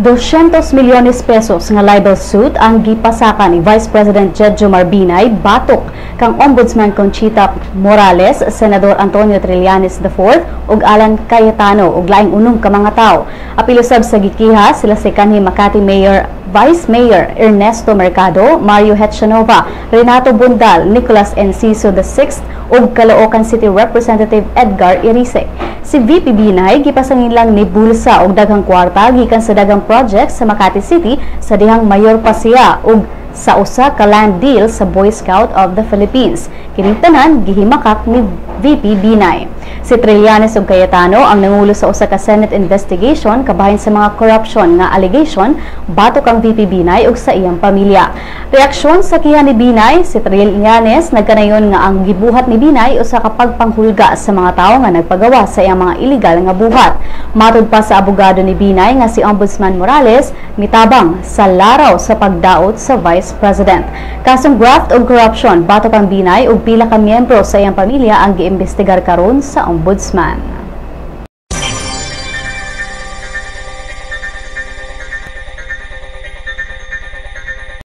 200 milyones pesos nga libel suit ang gipasaka ni Vice President Jejomar Binay batok kang Ombudsman Conchita Morales, Senador Antonio Trillanes IV ug Alan Cayetano ug laing unom ka mga tawo. Apil usab sa gikiha sila si kanhi Makati Mayor Vice Mayor Ernesto Mercado, Mario Hetchanova, Renato Bundal, Nicolas Enciso VI ug Caloocan City Representative Edgar Erice. Si VP Binay gipasangin lang ni bulsa og daghang kwarta gikan sa daghang project sa Makati City sa dihang mayor pa siya ug sa usa ka land deal sa Boy Scout of the Philippines. Kining tanan gihimakak ni VP Binay. Si Trillanes ug Cayetano ang nangulo sa usa ka Senate investigation kabahin sa mga corruption nga allegation batok ang VP Binay ug sa iyang pamilya. Reaksyon sa kiha ni Binay, si Trillanes nagkanayon nga ang gibuhat ni Binay usa ka pagpanghulga sa mga tawo nga nagpagawa sa iyang mga illegal nga buhat. Matud pa sa abogado ni Binay nga si Ombudsman Morales, mitabang sa laraw sa pagdaot sa Vice President. Kasong graft ug corruption batok ang Binay ug pila ka miyembro sa iyang pamilya ang giimbestigar karon sa Ombudsman.